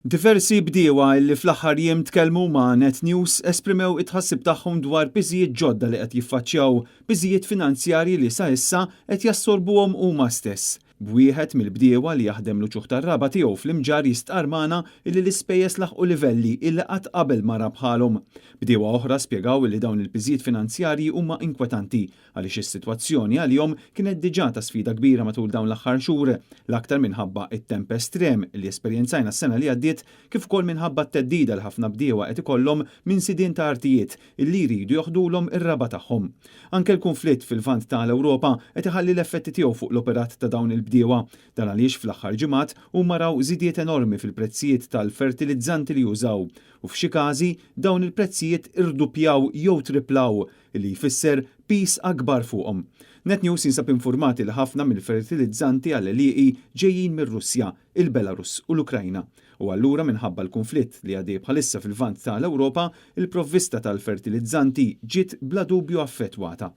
Diversi bdiewa li fl-aħħar jiem tkellmu ma' Net News esprimew it-tħassib tagħhom dwar piżijiet ġodda li qed jiffaċċjaw, piżijiet finanzjarji li sa issa qed jassorbuhom huma stess. B'wieħed mill-bdiewa li jaħdem l-uċuħ tar-raba' tiegħu fl-Imġarr jistqarr magħna illi l-ispejjeż laħqu livelli illi qatt qabel ma ra bħalhom. Bdiewa oħra spjegaw illi dawn il-piżijiet finanzjarji huma inkwetanti għaliex is-sitwazzjoni għalihom kienet diġà ta' sfida kbira matul dawn l-aħħar xhur, l-aktar minħabba t-temp estrem li esperjenzajna s-sena li għaddiet kif ukoll minħabba t-theddida li ħafna bdiewa qed ikollhom minn sidien ta' artijiet illi jridu joħdulhom ir-raba' tagħhom. Anke l-kunflitt fil-Lvant ta' l-Ewropa qed iħalli l-effetti tiegħu fuq l-operat ta' dawn il-bdiewa. Dan għaliex fl-aħħar ġimgħat huma raw żidiet enormi fil-prezzijiet tal-fertilizzanti li jużaw u f'xi każi dawn il-prezzijiet irduppjaw jew triplaw li jfisser piż akbar fuqhom. Net News jinsab infurmati li ħafna mill-fertilizzanti għall-għelieqi ġejjin mir-Russja, il-Belarus u l-Ukrajna. U allura minħabba l-kunflitt li għaddej bħalissa fil-Lvant ta' l-Ewropa, il-provvista tal-fertilizzanti ġiet bla dubju affettwata.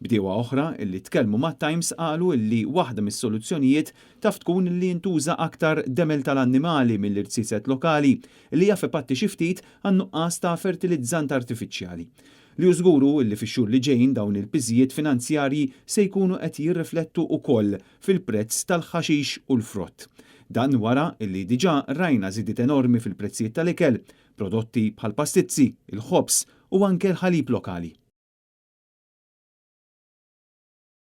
Bdiewa oħra li tkellmu mat-Times qalu li waħda mis-soluzzjonijiet taf tkun li jintuża aktar demel tal-annimali mill-irziezet lokali, li jaf ipatti xi ftit għan-nuqqas ta' fertilizzant artifiċjali. Li hu żgur hu li fix-xhur li ġejjin dawn il-piżijiet finanzjarji se jkunu qed jirriflettu wkoll fil-prezz tal-ħaxix u l-frott. Dan wara li diġà rajna żidiet enormi fil-prezzijiet tal-ikel, prodotti bħall-pastizzi, il-ħobż u anke l-ħalib lokali.